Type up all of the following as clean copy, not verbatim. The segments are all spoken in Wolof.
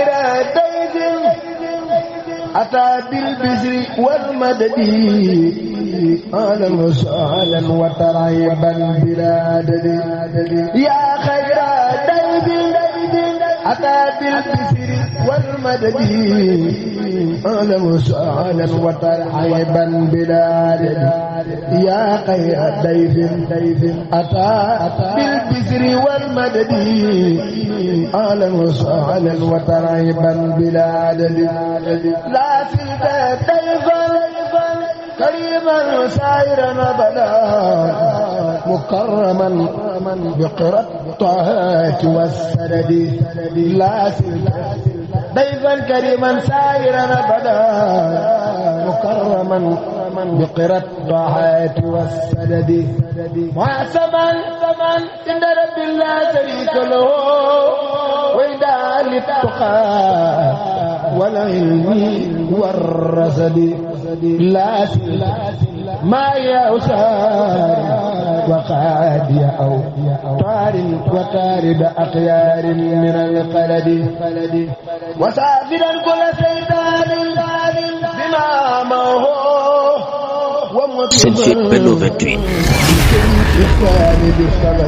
خير ضيف أتى بالبشر والمدد أهلا وسهلا وترحيبا بلا عدد يا خير ضيف أتى بالبشر والمدد أهلا وسهلا وترحيبا بلا عدد يا خير ضيف أتى بالبشر والمدد أهلا وسهلا وترحيبا بلا عدد لا سلك ضيفا كريما سائرا أبدا مكرما بقرى الطاعات والسدد لا سلك ضيفا كريما سائرا أبدا مكرما بقرى الطاعات والسدد وعسما عند رب لا شريك له وإدعاء للتقى والعلم والرصد لا ما يأسار وقاد أو طار وتارد أخيار من القلد وسافرا كل سيدان بمامه seen site Benno 28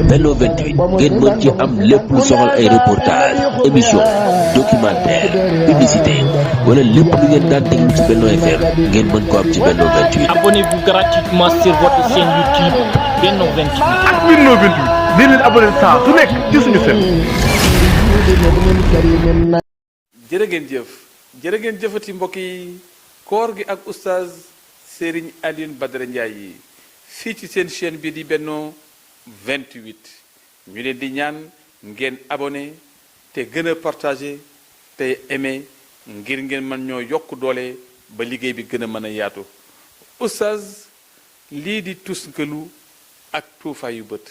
Benno 28 ngeen mën ci am lépp lu soxal ay reportage émission documentaire publicité wala lépp lu ngeen daan déglu ci Benno FM ngeen mën ko am ci Benno 28. Abonnez-vous gratuitement sur votre chaîne YouTube Benno 28. ak Benno 28 di leen abonné saa su nekk ci suñu seen. jërë ngeen jëfati mbokk yi koor gi ak oustaz Serigne Alioune Badara Ndiaye yi fii ci seen chaîne bi di Benno 28 ñu leen di ñaan ngeen abonné te gën a partagé te aimé ngir ngeen mën ñoo yokk doole ba liggéey bi gën a mën a yaatu oustaz lii di tusngalu ak tuufaayu bët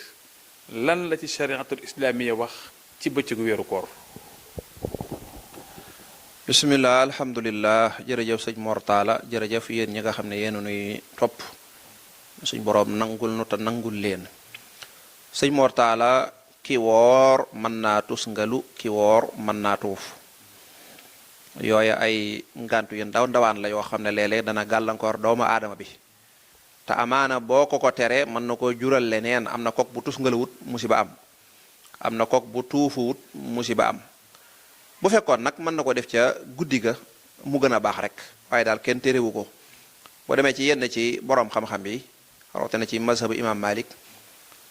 lan la ci chariatul islamiya wax ci bëccëgu weeru koor. bismillah alhamdulillah jërëjëf sëñ Mortala jërëjëf yéen ñi nga xam ne yéen nuy topp suñ boroom nangul nu te nangul leen sëñ Mortala ki woor mën naa tusngalu ki woor mën naa tuuf yooyu ay ngantu yu ndaw ndawaan la yoo xam ne léeg-léeg dana gàllankoor doomu aadama bi te amaana boo ko tere mën na ko jural leneen am na kook bu tusngaluwut musiba am na kook bu tuufuwut musiba am bu fekkoon nag mën na ko def ca guddi ga mu gën a baax rek waaye daal kenn térewu ko boo demee ci yenn ci boroom xam-xam yi rawatina ci mazhabu imam Malik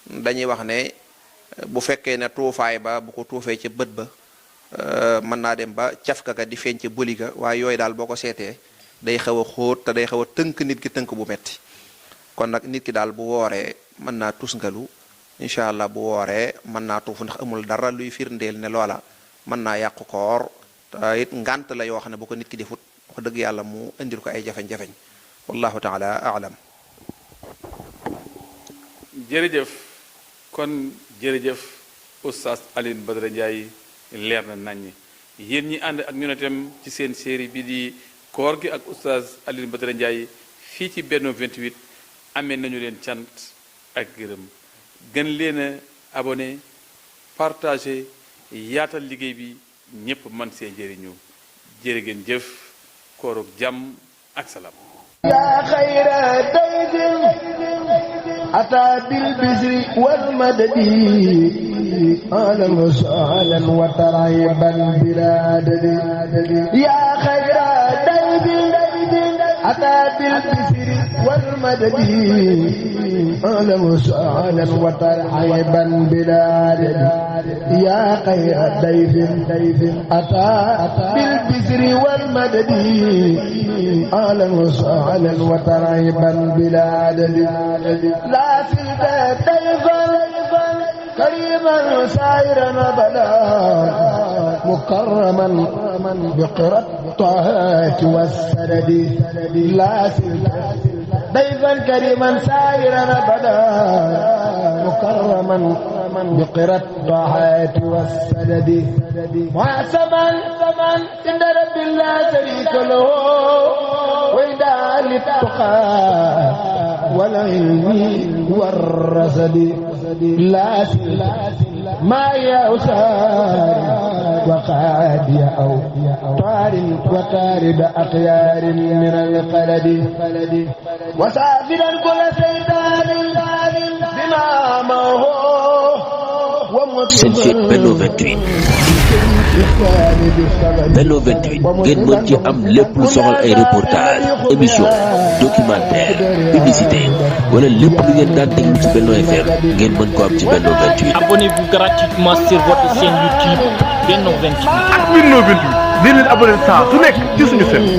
dañuy wax ne bu fekkee ne tuufaay ba bu ko tuufee ca bët ba mën naa dem ba cafka ga di feeñ ca bëli ga waaye yooyu daal boo ko seetee day xaw a xóot te day xaw a tënk nit ki tënk bu metti kon nag nit ki daal bu wooree mën naa tusngalu incha allah bu wooree mën naa tuuf ndax amul dara luy firndeel ne loola mën naa yàqu koor te it ngant la yoo xam ne bu ko nit ki defut wax dëgg yàlla mu indil ko ay jafeñ-jafeñ wallahu taala aalam. jërëjëf kon jërëjëf oustaz Alioune Badara Ndiaye leer na naññi yéen ñi ànd ak ñu ne tam ci seen série bi di koor gi ak oustaz Alioune Badara Ndiaye fii ci Benno 28 amee nañu leen cant ak gërëm gën leen a abonné partagé yaatal liggéey bi ñëpp man see njëriñu jërë ngeen jëf koorug jàmm ak salaam. yaa xayra dayfin ataa bil bisri wal madadi ahlan wa sahlan wa tarhiban bilaa adadi yaa xayra dayfin ataa bil bisri wal madadi ahlan wa sahlan wa tarhiban bilaa adadi yaa xayra dayfin ataa bil bisri wal madadi ahlan wa sahlan wa tarhiban bilaa adadi laa silka dayfan كريما سائرا أبدا مكرما بقرى الطاعات والسدد لا ضيفا كريما سائرا أبدا مكرما بقرى الطاعات والسدد وعسما عند رب لا شريك له وإدعاء للتقى والعلم والرصد لا ما يأسار وقادي أو طار وطارد أطيار من القلد وسافرا كل سيدان بما موهو seen chaîne Benno 28 Benno 28 ngeen mën ci am lépp lu soxal ay reportage émission documentaire publicité wala lépp lu ngeen daan déglu ci Benno FM ngeen mën ko am ci Benno 28. Abonnez-vous gratuitement sur votre chaîne YouTube Benno 28. ak Benno 28 di leen abonné saa su nekk ci suñu chaîne.